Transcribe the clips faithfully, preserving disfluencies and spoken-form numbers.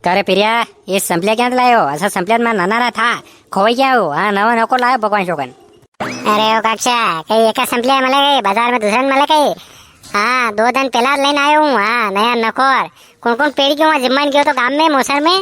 का रे पिरिया, ये संपलिया क्यां लायो? असा संपलिया तो मारा नाना रा था, खोई गया हो। हाँ, नवा नकोर लायो भगवान शोकन। अरे ओ काक्षा, कई एका संपलिया मले कई, बाजार में दूसरा नी मले कई? हाँ, दो दिन पहला लेने आयो हूँ। हाँ, नया नकोर। कौन कौन पेड़ गयो वहाँ जिम्मन गयो तो गाम में, मोसर में,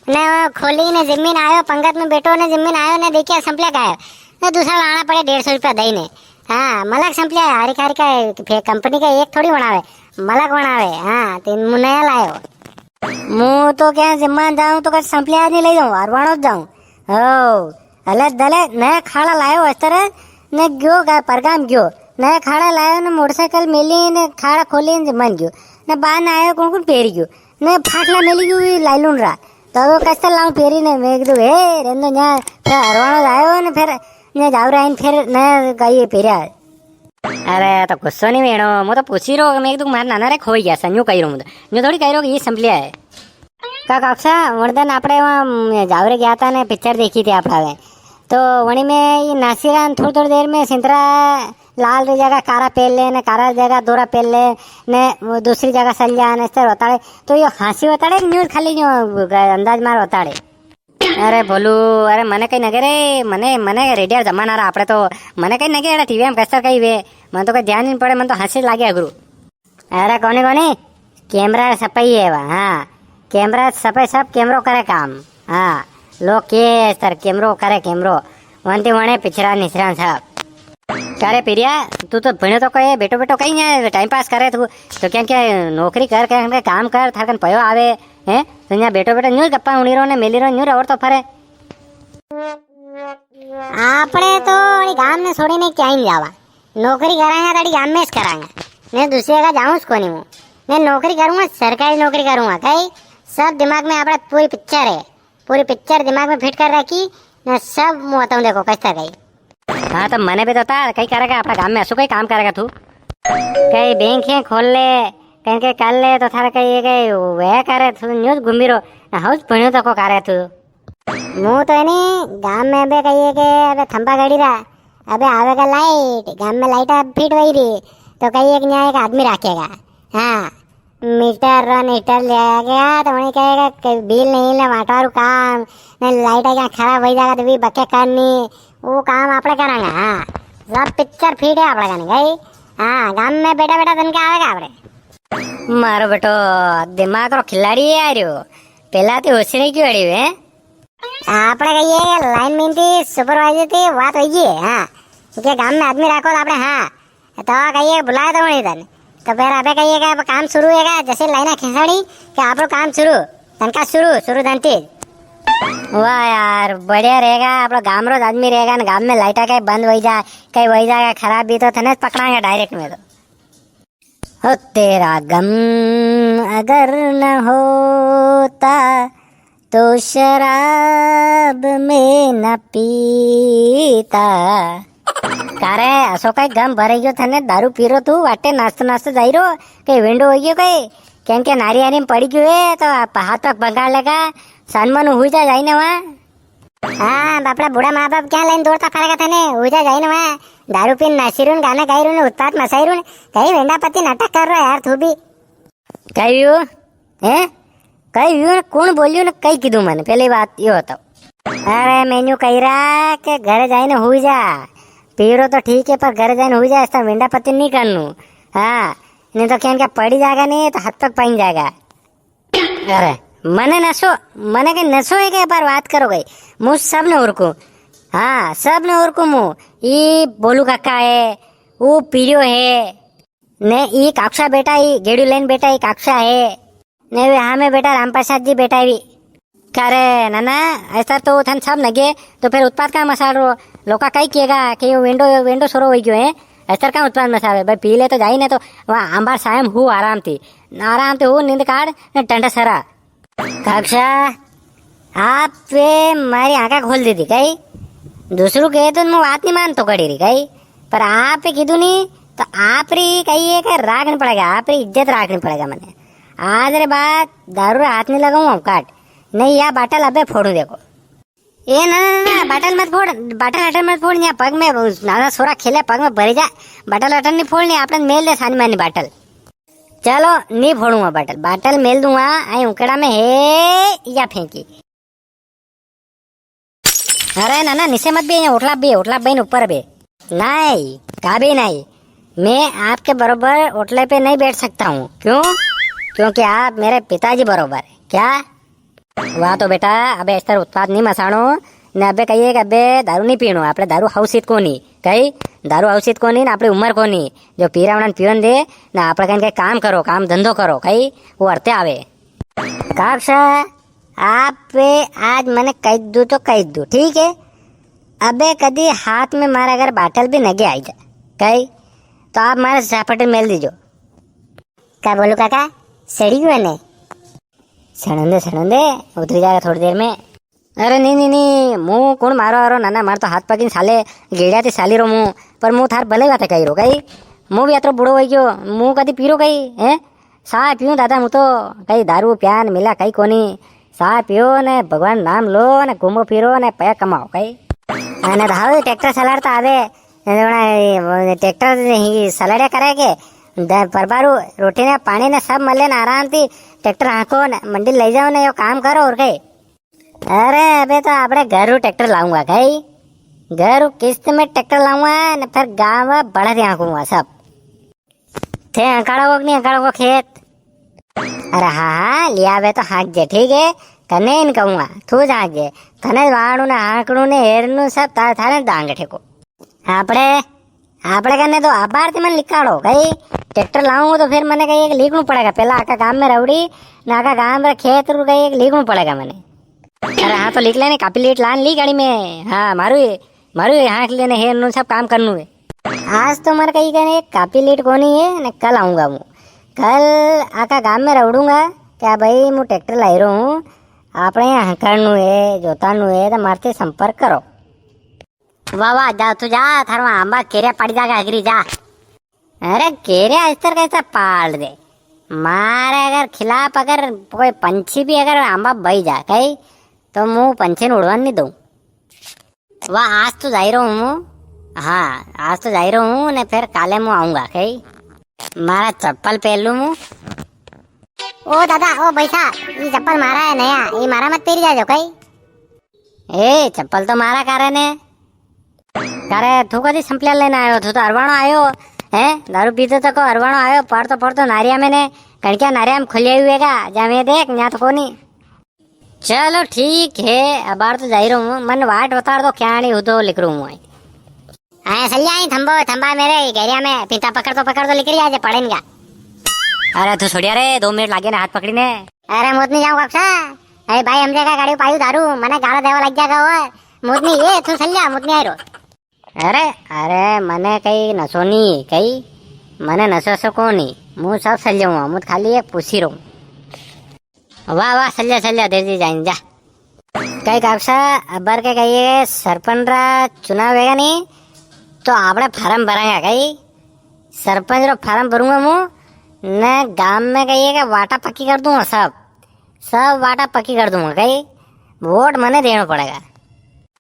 ने खोली ने जिम्मीन आयो, पंगत में बैठो ने जिम्मीन आयो ने देखिया संपलिया गायब। ने दूसरा लाना पड़े डेढ़ सौ रुपया दई ने। हाँ, मलक संपलिया है, हारी खारी का फे-, कंपनी का एक थोड़ी बनावे, मलक बनावे। हाँ, तो मु नया लायो। मु तो क्या जिम्मा जाऊं तो कद संपलिया नी ले जाऊं, हरवाणो जाऊं। हो, अले दले नया खाड़ा लायो अस्तर ने गयो गा-, परगाम गयो। नया खाड़ा लायो ने मोटरसाइकिल मेली ने खाड़ा खोली ने जिम्मन गयो। ने बाहर ने आयो कौन कौन पेरी गयो। ने फाटला मेली गयो ये लाइलून रा। तो वो कस्तर लाऊं पेरी ने मैं कीधु, "हे, रेंदो न्या, फिर हरवाणो आयो ने फिर ने जावरा आइन फिर ने गाइए पेरिया।" अरे, तो गुस्सो नी वेणो, मु तो पूछी रो, मैं कीधु मारे नाना रे खोई गया, संजू कही रो, मु तो न्यू थोड़ी कही रो कि ये संपलिया है। का काक्षा, वण दन आपड़े वहाँ, म, जावरे गया था ने पिक्चर देखी थी आपड़ा ने। तो वणी में ये नासीरा थोड़ी थोड़ी देर में सिंतरा लाल री जगह कारा पेर ले ने कारा री जगह धोरा पेर ले ने वो दूसरी जगह सल जा ने इस तरह बताड़े। तो यो हाँसी बताड़े न्यूज खाली न्यू अंदाज मार बताड़े। अरे भोलू, अरे मने कई नगे रे, मने, मने रेडिया जमाना रा आपड़े तो, मने कई नगे एड़ा टीवी में कस्तर कई वे, मने तो कोई ध्यान ही नी पड़े, मने तो हाँसी लागे अगरू। अरे कोनी कोनी, कैमरा सफाई है वा, हाँ, कैमरा सफाई, सब कैमरो करे काम, हाँ, लोग के स्तर कैमरो करे कैमरो, वंती वणे पिछरा निसरा सब। का रे पिरिया, तू तो भण्यो तो कहे, बेटो बेटो कहीं है, टाइम पास करे तू, तो क्या क्या नौकरी कर, क्या क्या काम कर, थारे कन पयो आवे, हैं? तो यहाँ बेटो बेटो न्यू गप्पा उड़ी रो ने, मेली रो न्यू रवड़तो फरे। आपणे तो अड़ी गाम ने छोड़ी ने क्या ही जावा। नौकरी करांगा तो अड़ी गाम में ज करांगा। मैं दूसरी जगह जाऊंस कोनी हूँ। मैं नौकरी करूंगा, सरकारी नौकरी करूंगा। कई सब दिमाग में आपड़ा पूरी पिक्चर है। पूरी पिक्चर दिमाग में फिट कर रखी। मैं सब मुँह बताऊं, देखो कैसा कई। हाँ, तो मने भी तो था, कई करेगा आपड़ा गाम में, असो कई काम करेगा तू? कई बैंक है खोल ले, कई के कर ले, तो थारा कई, कई वे करे, तू न्यूज घूमी रो, ना हाउस भण्यो तो को करे तू। मु तो है नी, गाम में अबे कहिए के अबे थंबा गड़ी रा, अबे आवेगा लाइट, गाम में लाइट अब फिट वही री, तो कहिए के न्या एक आदमी राखेगा। हाँ, मीटर रो मीटर ले गया, तो उन्हें कहेगा कि बिल नहीं ले, वाटवारू काम, ने लाइट क्या खराब हो जाएगा, तो भी बके करनी, वो काम आपड़े करांगा। हाँ, सब पिक्चर फिट है आपड़े कने, गई। हाँ, गाम में बेटा बेटा तनका आवेगा आपड़े। मारो बेटो, दिमाग रो खिलाड़ी है यार यो, पेला ते होश नहीं क्यों अड़ी हुए? आपणे कहिए लाइन मैन थी, सुपरवाइजर थी, बात होई गी, हाँ। के गाम में आदमी राखो तो आपणे, हाँ। तो कहिए बुलाए तो वणी तन। तो फिर अबे कहिए के अब काम शुरू होएगा, जैसे लाइना खींचाणी के आपणो काम शुरू, तनका शुरू, शुरू धनती। वाह यार, बढ़िया रहेगा, आपणो गाम रो ज आदमी रहेगा ना, गाम में लाइटा कई बंद होई जा, कई होई जाएगा खराब भी तो थने पकड़ांगा डायरेक्ट में तो। ओ तेरा गम अगर न होता तो शराब में न पीता। का रे, असो कई गम भरे गयो थने, दारू पी रो तू, वाटे नाचतो नाचतो जाई रो, कई वेंडो हो गयो कई? केन के नारी आरी में पड़ी गयो है, तो आप हाथ पग भंगार लेगा, सनमन हुई जा, जाई ने वहाँ। हाँ, बापड़ा बूढ़ा माँ बाप क्या लाइन दौड़ता फरेगा थने? उजा जाई ने वहाँ दारू पीन नाची रून, गाना गाई रून, उत्पात मचाई रून, कई वेंडापति नाटक कर रो यार तू भी। कई व्यू? हैं? कई व्यू ने कौन बोलियो ने कई कीधु मने? पहली बात यो बताओ। अरे मैंने कही रहा के घरे जाई ने हुई जा। पीरो तो ठीक है पर घरे जाई ने हुई जा, ऐसा वेंडापति नहीं करनू। हाँ, नहीं तो क्या इनका पड़ी जाएगा नहीं तो हाथ पग पाइन जाएगा। अरे, मने नशो, मने के नशो है के पर बात करो गई। मु सब ने ओरकू। हाँ, सब ने ओरकू मु। ई बोलू काका है, वो पीरियो है, ने ई काक्षा बेटा, ई गेड़ू लेन बेटा, ई काक्षा है, ने वे हाँ में बेटा रामप्रसाद जी बेटा भी। का रे नाना, ऐसा तो थन सब नगे, तो फिर उत्पात का मसाल रो? लोका कई केगा कि यो वेंडो, वेंडो सोरो होई गयो है, ऐसा का उत्पात मसावे? भाई पी ले तो जाई ने तो वहाँ आंबार सायम हु आराम थी, आराम थी हु नींद काढ़ ने टंडा सरा। काक्षा, आप पे मारी आंखा खोल दी थी कई, दूसरू के तो मैं बात नहीं मानतो कड़ी री कई, पर आप पे कीधु नहीं, तो आप री कही है कि राखनी पड़ेगा, आप री इज्जत राखनी पड़ेगा मने। आज रे बाद दारू रे हाथ नहीं लगाऊं हम काट, नहीं या बाटल अबे फोड़ू देखो। ए ना, ना, ना, ना, बाटल मत फोड़, बाटल हटल मत फोड़, यहाँ पग में, नाना सोरा खेले पग में भरी जा, बाटल हटल नहीं फोड़नी, आपने मेल दे सानी मानी बाटल। चलो, नी फोड़ूंगा बाटल, बाटल मेल दूंगा, आई उकड़ा में है या फेंकी। अरे ना ना, नीचे मत बे, यहाँ ओटला बे, ओटला बे न ऊपर बे। नहीं, कभी नहीं, मैं आपके बरोबर ओटले पे नहीं बैठ सकता हूँ। क्यों? क्योंकि आप मेरे पिताजी बरोबर है। क्या? वाह तो बेटा, अबे इस तरह उत्पाद नहीं मसाणो, ने अबे कहिए कि अबे दारू नहीं पीणो, आपणे दारू हौसित कोनी, कई दारू हौसित कोनी, ने आपणी उम्र कोनी, जो पीरा वणा ने पीवन दे, ने आपणे कई कई काम करो, काम धंधो करो, कई वो अरते आवे। काकसा, आप पे आज मने कह दू तो कह दू, ठीक है? अबे कदी हाथ में मारे अगर बाटल भी नगे आई जा, कई, तो आप मारे झापट मेल दीजो। का बोलू काका, सड़ी गयो ने? सड़न दे, सड़न दे, उतरी जाएगा थोड़ी देर में। अरे नी, नी, नी, मु कुण मारो आरो, ना, ना, मार तो हाथ पकड़ी साले, गेड़िया ती साली रो मु, पर मु थार भले बात कही रो कई, मु भी अतरो बूढ़ो होई गयो, मु कदी पीरो कई, हैं? सा पीऊं दादा, मु तो कई दारू प्यान मिला कई कोनी, सा पियो ने भगवान नाम लो ने घूमो फिरो ने पै कमाओ कई। अने धाव ट्रैक्टर सलाड़ता आवे, ने वणा, ए, ट्रैक्टर ही सलाड़े करे के, द-, परबारू रोटी ने पानी ने सब मले ने आराम थी ट्रैक्टर हांको ने मंडी ले जाओ ने यो काम करो और कई। अरे, अबे तो आपणे घर रू ट्रैक्टर लाऊंगा कई, घर रू किस्त में ट्रैक्टर लाऊंगा ने फिर गांव में बढ़त हांकूंगा सब। थे हंकाड़ो को कि नी हंकाड़ो को खेत? अरे हाँ, हाँ, लिया बे तो हाँक जे, ठीक है? कने इन कहूँगा, तू ज हाँक जे। थने वाणू ने हाँकणू ने हेरनू सब तारे थारे दांग ठेको। आपड़े, आपड़े कने तो अबार ती मन लिकाड़ो, कई ट्रैक्टर लाऊं तो फिर मने कई एक लीकणू पड़ेगा। पहला आका गांव में रवड़ी, ना आका गांव में खेत रू कई एक लीकणू पड़ेगा मने। अरे हाँ, तो लिख लेने, कापी लीट लान ली गाड़ी में। हाँ, मारू ही, मारू ही हाँक लेने हेरनू सब काम करनू है। आज तो मारे कई कने कापी लीट कोनी है, ने कल आऊंगा मु। कल आका गांव में रवड़ूंगा, क्या भाई, मु ट्रैक्टर लाई रो हूँ, आपणे यहाँ हंकरनू है, जोतानू है, तो मारते संपर्क करो। वाह, वाह, जा, तू जा, थारा आंबा केरिया पड़ जागा हगरी, जा। अरे, केरिया इस तरह कैसा पाड़ दे? मारे अगर खिलाफ अगर कोई पंछी भी अगर आंबा बई जा, कई, तो मु पंछी ने उड़वा नी दूं। वाह, आज तो जाई रो हूँ मु। हाँ, आज तो जाई रो हूँ ने फिर काले मु आऊंगा, कई। मारा चप्पल पहन लूं मु। ओ दादा, ओ भाई साहब, ये चप्पल मारा है नया, ये मारा मत पहरी जाजो, कई। ए, चप्पल तो मारा कारे ने। कारे, तू कदी संपलिया लेने आयो? तू तो अरवाणो आयो, हैं? दारू पीतो तो को अरवाणो आयो, पड़तो पड़तो नारिया में ने, कणकिया नारिया में खुलिया हुएगा, जा मैं देख, न्या तो कोनी। चलो ठीक है, अबार तो जाई रो हूँ, मन वाट बता दो, क्या आनी हुदो लिख रू हूँ। हाँ, सल्या ही थंबो, थंबा मेरे घेरिया में, फीता पकड़ तो, पकड़ तो लिख रही आज पड़ेगा। अरे तू छोड़िया रे, दो मिनट लागे ना हाथ पकड़ी ने। अरे मु तो नी जाऊं काकसा। अरे भाई, हम जगह गाड़ी पायू दारू, मने गाला देवा लग जाएगा वो। मु तो नी, ये तू सल्या, मु तो नी आई रो। अरे, अरे, मने कई नशो नी, कई, मने नशो से को नी, मु सब सल्या हूँ, मु तो खाली एक पूछी रहूँ। वाह, वाह, सल्या, सल्या, दे दी जाइन जा। कई काकसा, अबर के कहिए सरपंच रा चुनाव वेगा नी, तो आपणे फार्म भरांगा कई। सरपंच रो फार्म भरूंगा मु, ने गांव में कहिए के वाटा पक्की कर दूंगा सब, सब वाटा पक्की कर दूंगा कई। वोट मने देनो पड़ेगा।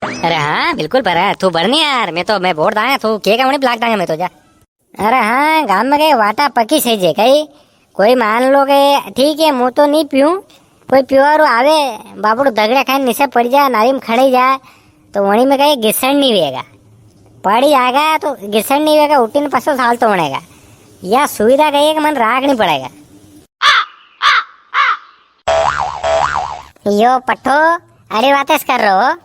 अरे हाँ, बिल्कुल भरा, तू भर नी यार, मैं तो, मैं वोट दांगा, तू के का वणी ब्लॉक दांगा मैं तो, जा। अरे हाँ, गाम में कई वाटा पक्की सही जे कई। कोई मान लो के ठीक है, मु तो नी पीऊँ, कोई पीवारू आवे, बापड़ो दगड़ा खाई नीचे पड़ी जा, नाली में खड़े जा, तो वणी में कई घिसण नी वेगा। पड़ी जागा तो घिसण नी वेगा, उठी ने पाछो साल तो बनेगा। या सुविधा कई है कि मन राखनी पड़ेगा। यो पट्ठो, अड़ी बातें कर रहो।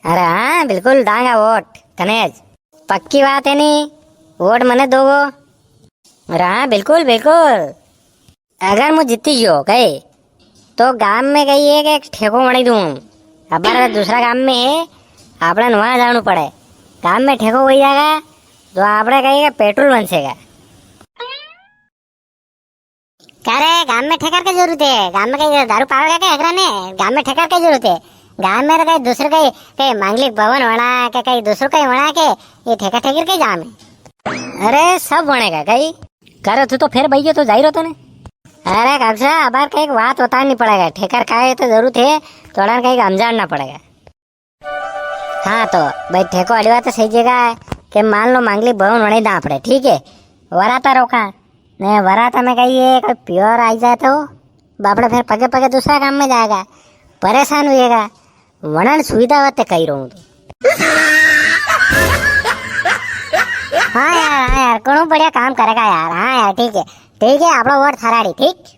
अरे हाँ, बिल्कुल दांगा वोट, तनेज। पक्की बात है नी, वोट मने दोगो? अरे हाँ, बिल्कुल, बिल्कुल। अगर मु जीती गयो कहे, तो गाम में कही है कि एक ठेको बणाई दूं। अबार दूसरा गाम में है, आपणे वहां जाणू पड़े। गाम में ठेको वही जागा, तो आपणे कही के पेट्रोल बचेगा। का रे, गाम में ठेकर के जरूरत है? गाम में कई दारू पावेगा के एकरा ने? गाम में ठेकर के जरूरत है? गाम में तो कई दूसरो कई, कई मांगलिक भवन होना के, कई दूसरो कई होना के, ये ठेकर ठेकर के जाम है। अरे, सब बनेगा कई। का रे, तू तो फेर बई गयो तो जाई रो तो ने। अरे काकसा, अबार कई एक बात बतानी पड़ेगा, ठेकर का है तो जरूरत है, थोड़ा कई हमजाणना पड़ेगा। हाँ तो भाई, ठेको अड़ी बात तो सही जगह है कि मान लो मांगलिक भवन होने दां पड़े, ठीक है, वराता रोका। ने वरात में कई है, कोई प्योर आई जाए तो बापड़ा फिर पगे पगे दूसरा काम में जाएगा, परेशान होएगा। वणन सुविधा वाते कही रहूं तो। हाँ यार, हाँ यार, घणो बढ़िया काम करेगा यार। हाँ यार, ठीक है, ठीक है, आपणो वोट थाराड़ी, ठीक।